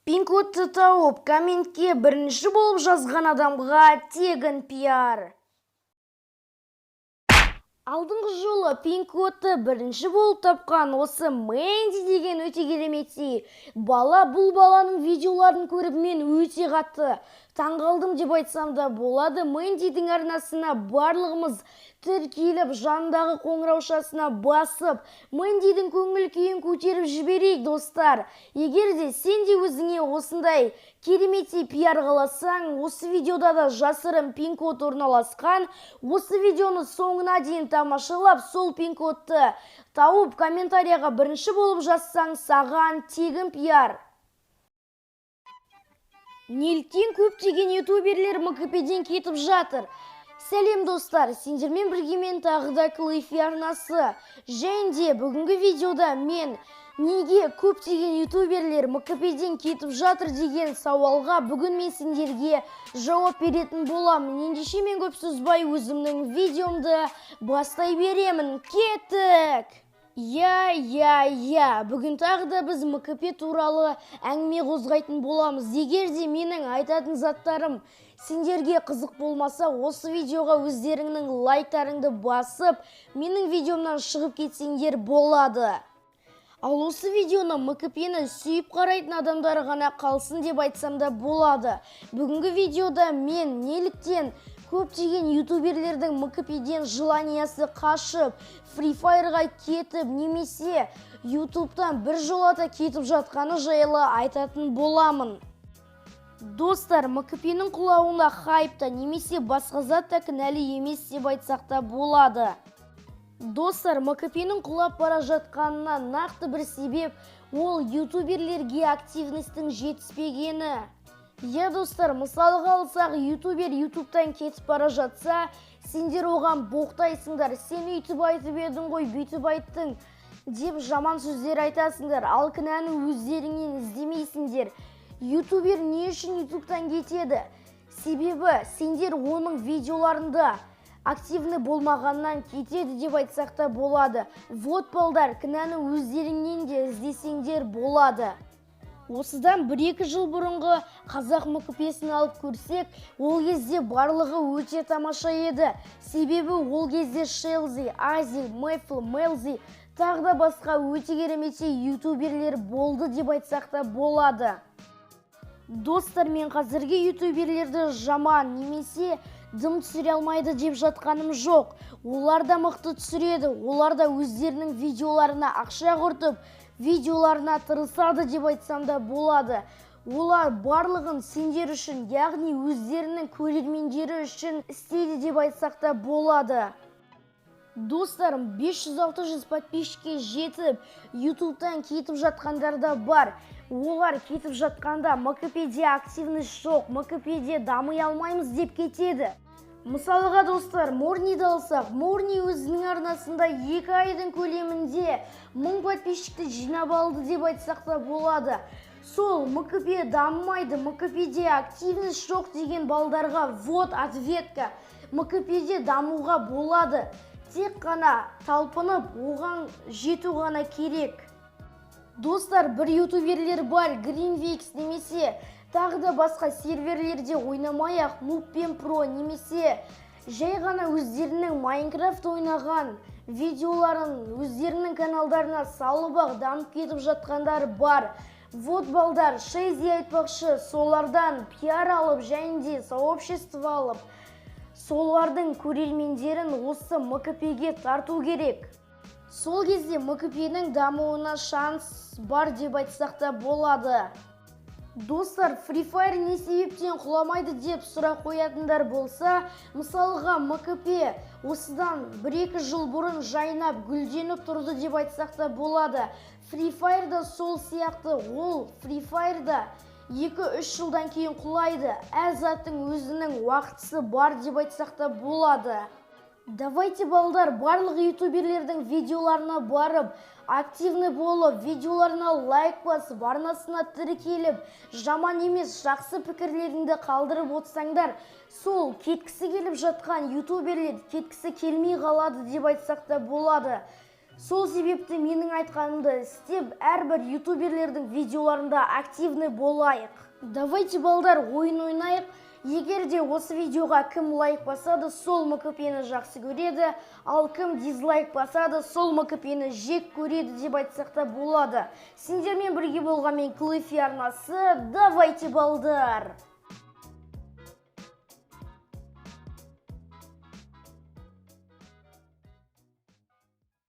Пин-кодты тауып, комментке бірінші болып жазған адамға тегін пиар. Алдыңғы жолы пин-кодты бірінші болып тапқан осы Мэнди деген өте кереметтей бала. Бұл баланың видеоларын көріп, мен өте қатты таңғалдым деп айтсам да болады. Мэндидің арнасына барлығымыз тіркеліп, жанындағы қоңыраушасына басып, Мэндидің көңіл күйін көтеріп жіберейік, достар. Егер де сен де өзіңе осындай кереметтей пиар қаласаң, осы видеода да жасырын пин-код орналасқан. Осы видеоны соңына дейін тамашалап, сол пин-кодты тауып, комментарияға бірінші болып жазсаң, саған тегін пиар. Неліктен көптеген ютуберлер МКП-ден кетіп жатыр? Сәлем, достар, сендермен бірге мен, тағы да Клейфи арнасы. Және де бүгінгі видеода мен неге көптеген ютуберлер МКП-ден кетіп жатыр деген сауалға бүгін мен сендерге жауап беретін боламын. Ендеше мен көп созбай өзімнің видеомды бастай беремін. Кеттік! Иә, иә, иә, бүгін тағы да біз МКП туралы әңгіме қозғайтын боламыз. Егер де менің айтатын заттарым сендерге қызық болмаса, осы видеоға өздеріңнің лайктарыңды басып, менің видеомнан шығып кетсеңдер болады. Ал осы видеоны МКП-ні сүйіп қарайтын адамдар ғана қалсын деп айтсам да болады. Бүгінгі видеода мен неліктен көптеген ютуберлердің МКП-ден желаниясы қашып, Free Fire'ға кетіп немесе Ютубтан бір жолата кетіп жатқаны жайлы айтатын боламын. Достар, МКП-нің құлауына хайп та немесе басқа зат та кінәлі емес деп айтсақ та болады. Достар, МКП-нің құлап бара жатқанына нақты бір себеп — ол ютуберлерге активностьтің жетіспегені. Иә, достар, мысалға алсақ, ютубер Ютубтан кетіп бара жатса, сендер оған боқтайсыңдар: «Сен өйтіп айтып едің ғой, бүйтіп айттың», — деп жаман сөздер айтасыңдар. Ал кінәні өздеріңнен іздемейсіңдер. Ютубер не үшін Ютубтан кетеді? Себебі сендер оның видеоларында активный болмағаннан кетеді деп айтсақ та болады. Вот, балдар, кінәні өздеріңнен де іздесеңдер болады. Осыдан 1-2 жыл бұрынғы қазақ МКП-сін алып көрсек, ол кезде барлығы өте тамаша еді. Себебі ол кезде Шелзи, Ази, Мэфл, Мелзи, тағы да басқа өте кереметтей ютуберлер болды деп айтсақ та болады. Достар, мен қазіргі ютуберлерді жаман немесе дым түсіре алмайды деп жатқаным жоқ. Олар да мықты түсіреді, олар да өздерінің видеоларына ақша құртып, видеоларына тырысады деп айтсам да болады. Олар барлығын сендер үшін, яғни өздерінің көрермендері үшін істейді деп айтсақ та болады. Достарым, 500-600 подписчикке жетіп, Ютубтан кетіп жатқандар да бар. Олар кетіп жатқанда МКП-де активность жоқ, МКП-де дами алмаймыз деп кетеді. Мысалға, достар, Морниді алсақ, Морни өзінің арнасында 2 айдың көлемінде 1000 подписчикті жинап алды деп айтсақ та болады. Сол МКП дамымайды, МКП-де активность жоқ деген балдарға вот ответка: МКП-де дамуға болады, тек қана талпынып, оған жету ғана керек. Достар, бір ютуберлер бар, Greenwix немесе тағы да басқа серверлерде ойнамай ақ, нуб пен про немесе жай ғана өздерінің Майнкрафт ойнаған видеоларын өздерінің каналдарына салып ақ дамып кетіп жатқандар бар. Вот, балдар, Шейзи айтпақшы, солардан пиар алып және де сообщество алып, солардың көрермендерін осы МКП-ге тарту керек. Сол кезде МКП-нің дамуына шанс бар деп айтсақ та болады. Достар, Free Fire не себептен құламайды деп сұрақ қоятындар болса, мысалға, МКП осыдан 1-2 жыл бұрын жайнап, гүлденіп тұрды деп айтсақ та болады. Free Fire да сол сияқты, ол Free Fire да 2-3 жылдан кейін құлайды. Әр заттың өзінің уақытысы бар деп айтсақ та болады. Давайте, балдар, барлық ютуберлердің видеоларына барып, активный болып, видеоларына лайк басып, арнасына тіркеліп, жаман емес, жақсы пікірлеріңді қалдырып отырсаңдар, сол кеткісі келіп жатқан ютуберлер кеткісі келмей қалады деп айтсақ та болады. Сол себепті менің айтқанымды істеп, әрбір ютуберлердің видеоларында активный болайық. Давайте, балдар, ойын ойнайық. Егер де осы видеоға кім лайк басады, сол МКП-ні жақсы көреді, ал кім дизлайк басады, сол МКП-ні жек көреді деп айтсақ та болады. Сендермен бірге болған мен, Клыфи арнасы. Давайте, балдар!